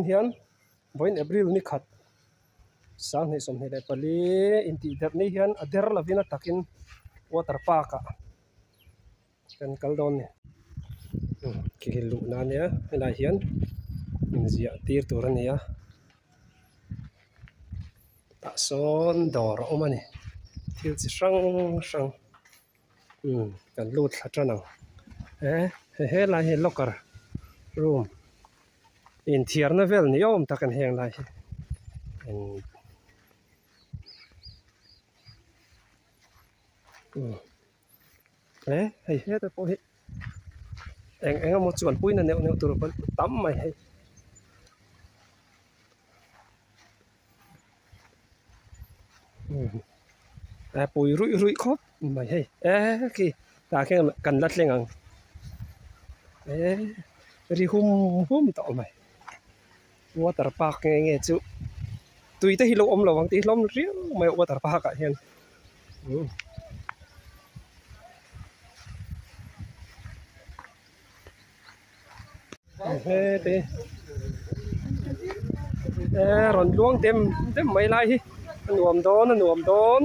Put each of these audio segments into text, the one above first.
hian vawiin April ni khat sanghnih 24 intihderh ni hian a der lovin a takin water park ah kan kal dawn a ni khi khi luhna a nia helaiah hian inziah tir tur a ni a tah sawn dawr a awm a ni thil chi hrang hrang umm kan lut thla tan ang he helai hi locker room inthiarna vel ni awm tak a ni heng lai hi umm he hei heta pawh hi eng eng emaw chuan puina neuh neuh tur pawh tam mai hei. A pui ruih ruih khawp mai hei eee khi tah khian kan la thleng ang eee ri hum hum tawh mai water park nge nge chu tui te hi lo awm lo ang tih hlawm riau mai water park ah hian. Hete eh rawn luang dem dem mai lai hi a nuam dawn a nuam dawn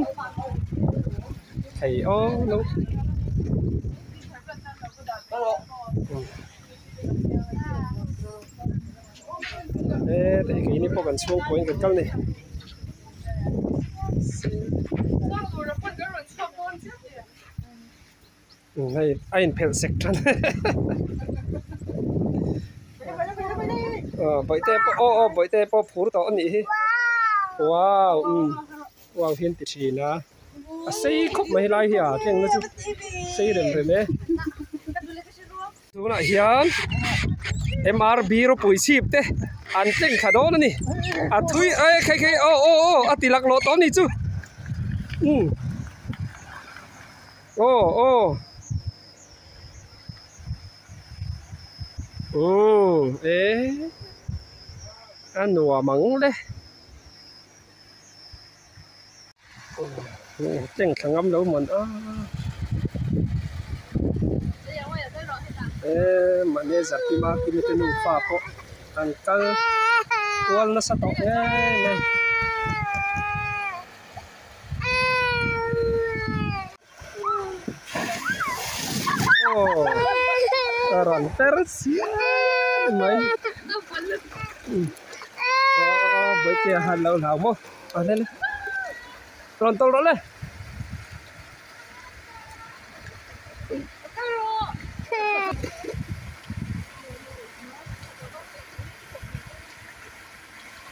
thei aw lo hete hi keini pawh kan chhungkaw in kan kal a ni. Hei a inphelh sek tan aw bawihte pawh aw aw bawihte pawh phur tawh a nih hi wow umm wow hi an ti thin a a sei khawp mai helai hi a thleng na chu sei rem rem e tunah hian M_R_B ropui chhip te an tleng thla dawn a ni a thui e khai khai aw aw aw a ti laklawh tawh a ni chu umm. Aw aw umm e a nuam ang le teng thla ngam lo man a e mahni a zarkim a kimi te nufa pawh an kal kual nasa tawh em em. Aw a rawn per chiai mai aw bawihte a han lo hlau maw a hle le rawn tawlh rawh le.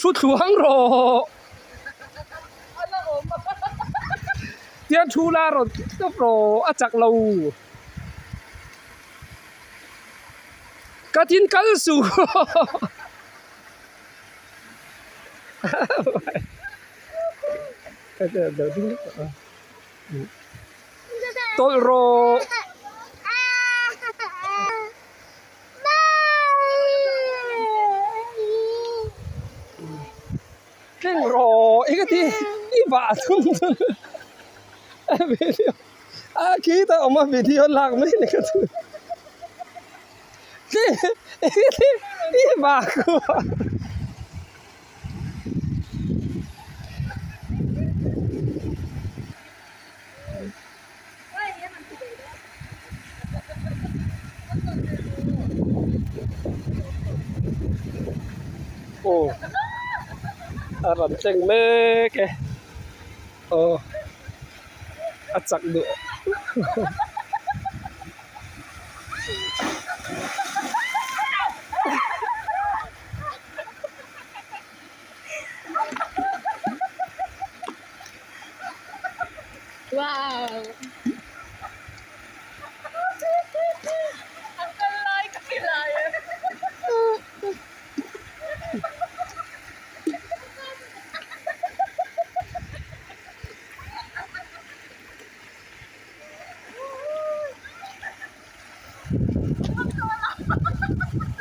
Thu thluang rawh. Tiang thu la rawn tawp rawh a chak lo. Ka thin kal suh. Tawlh rawh. Thleng rawh i ka ti i vah thung thung a video a khi ta awm a video lak mai ni ka chu thleng i ka ti i vah khu a. Aw a rawn tleng mek e aw a chak duh. Wow! Ang kal lai ka ti lai e.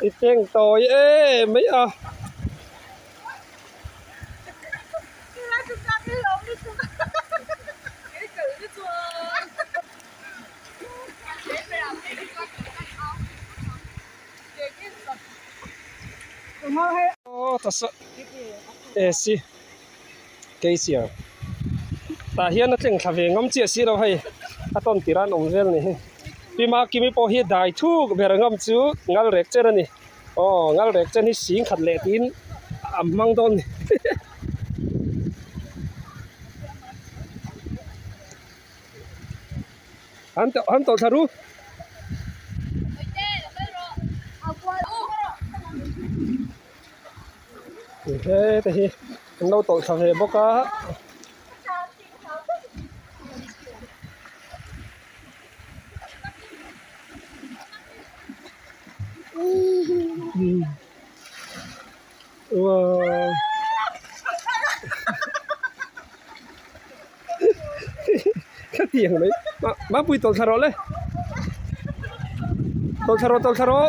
I teng tawi em mai a. Tasa AC Cashier tah hian a tleng thla ve ngam chiah si lo hei a tawn tir a an awm vel ni hi Pi Makimi pawh hi dai thuk ber ngam chu ngal rek chen a ni aw ngal rek chen hi sing khat leh tiin a hmang dawn ni. An an tawlh thla ru. He te hi an lo tawlh thla ve bawk a. Wow. Khatiang mai mapui tawlh thla rawh le tawlh thla rawh tawlh thla rawh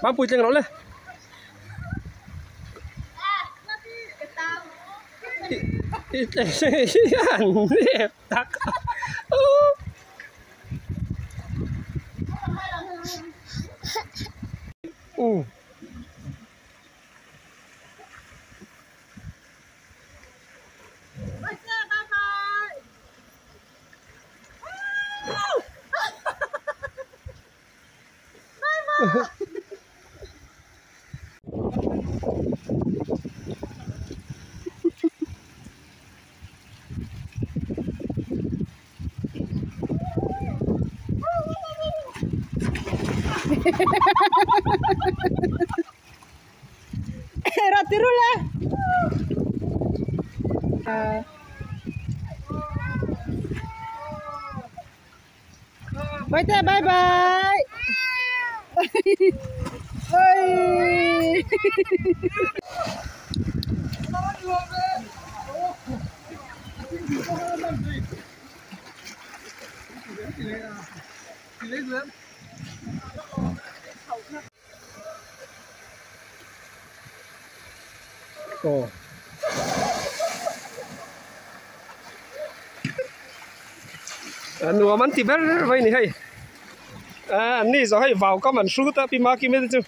mapui thleng rawh le. Bawihte bye bye oi Aw. A nuam an ti ber mai ni hei a an ni zawh hei vau kam an hrut a pi maki mite chu.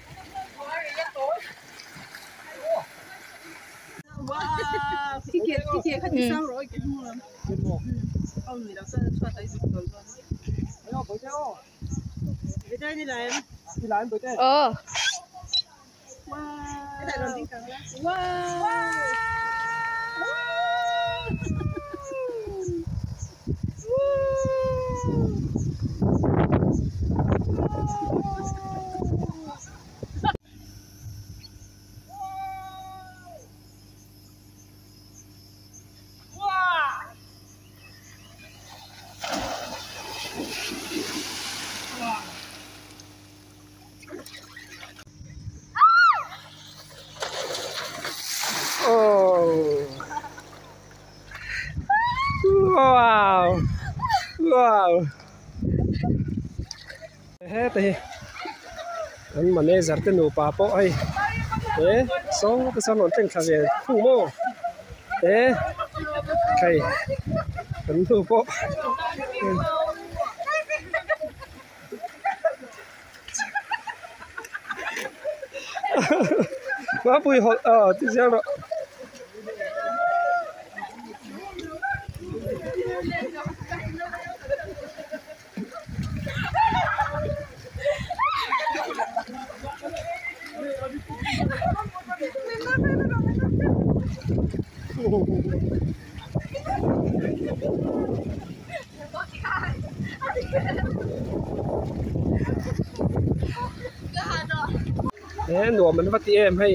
Aw. Wow wow heta hi an manager te nupa pawh hei he saw te sawn rawn thleng thla ve thung maw he hei kan nu pawh. Mapui hawlh aw ti zel rawh. He nuam an va ti em hei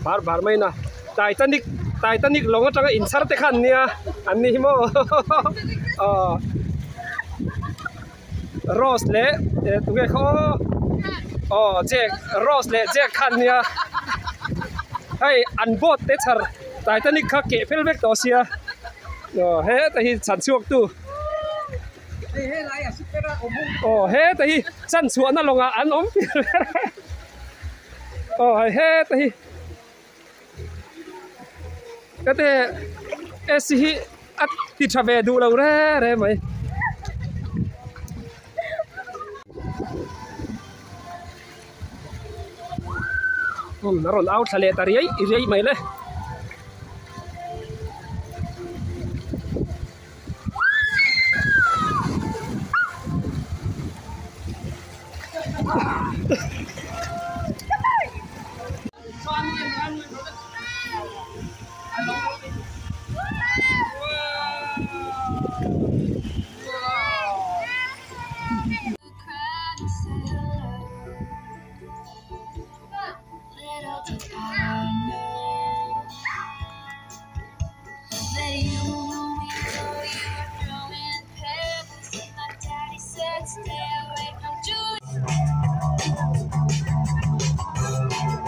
bar bar mai na Titanic Titanic lawng atanga inchhar te kha an nia an ni hi maw aw Rose leh tunge kha aw aw Jack Rose leh Jack kha an nia hei an boat te chhar Titanic kha keh fel vek tawh sia aw heta hi chhan chhuak tu aw heta hi chan chhuahna lawngah an awm ber. Aw hai heta hi ka te AC hi a ti tha ve duh lo re re mai. A rawn au thla leh ta riai riai mai le.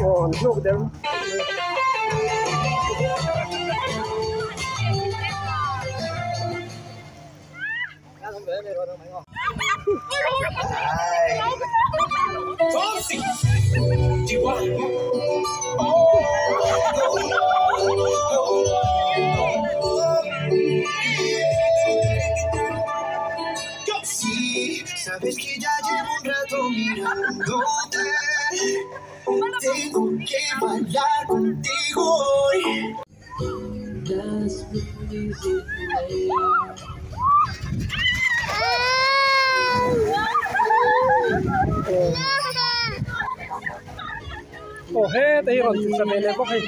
Aw an hluk deuh. Aw heta hi rawn tisa ve leh bawk hei.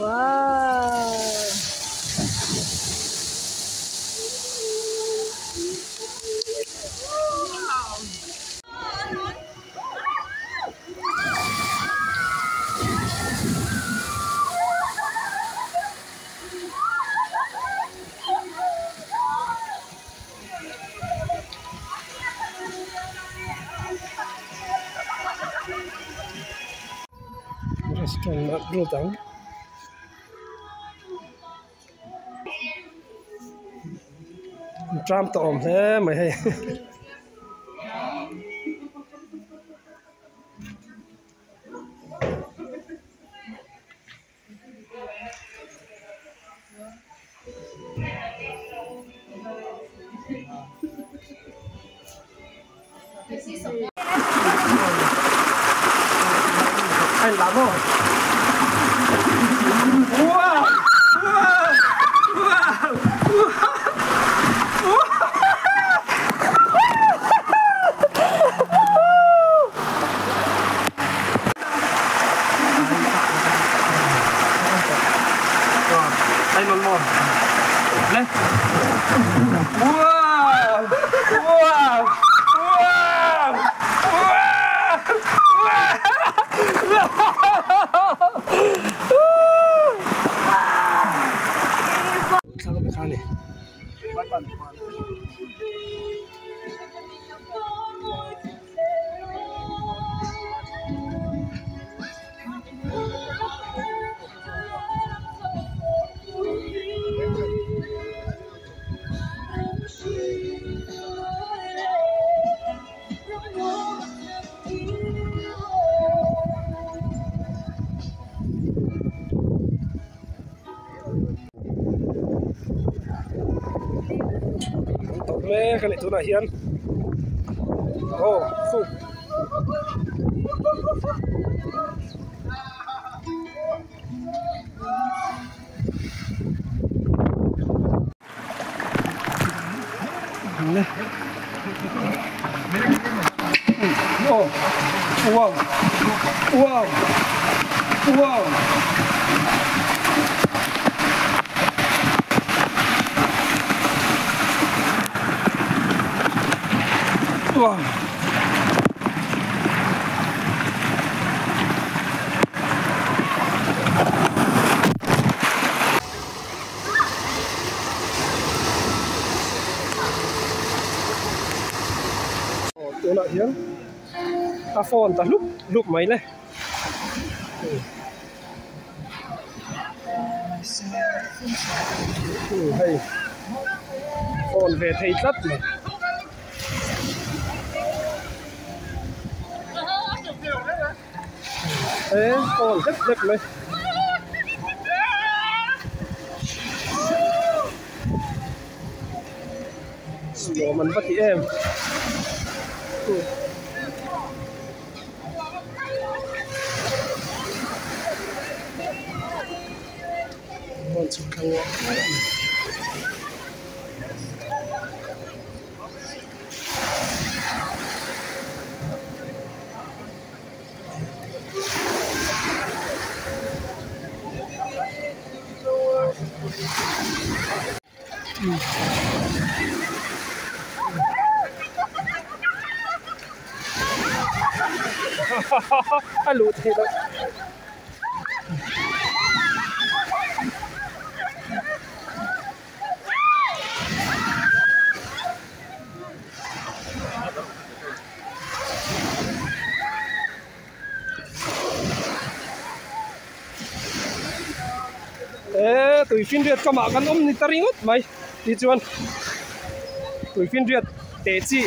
Wow! Restaurant ah lut ang. Tram tawh awm hle mai hei. Ai làm không? Wow! Wow! Wow! Wow! Đây một một. Lên. Wow! Wow! Wow! Wow! mek a ni tunah hian aw khu. Aw wow wow wow. Wow. Aw tunah hian a phone ta hlup hlup mai le. Hei phone ve thei tlat mai. He phone hlep hlep mai. Nuam an va ti em. Rawn chhuk thla nguah nguah a ni. A luh theih loh. Eee tuifinriat kamah kan awm ni ta ringawt mai tichuan tuifinriat teh chi.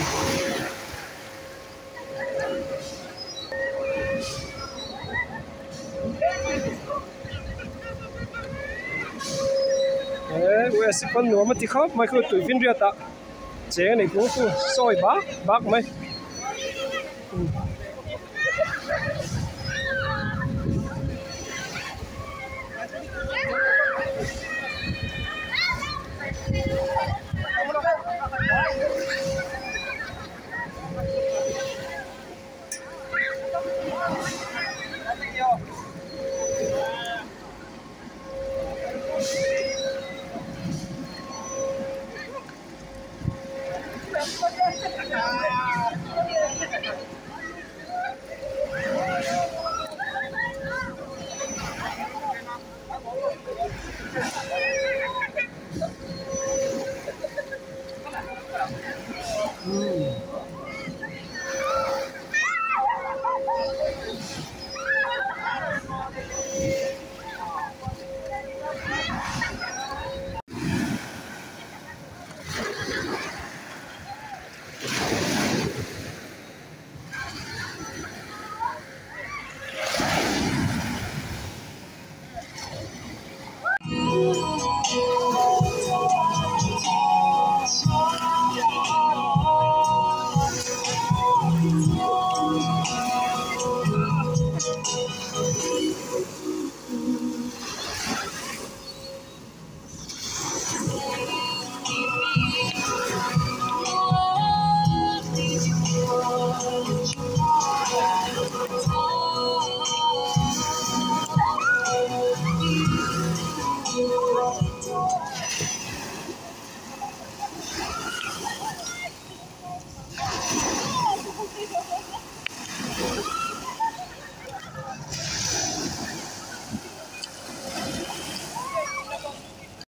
Eee US pawn nuam a ti khawp mai khu tuifinriat ah cheng a nei kung chu sawi bak bak mai.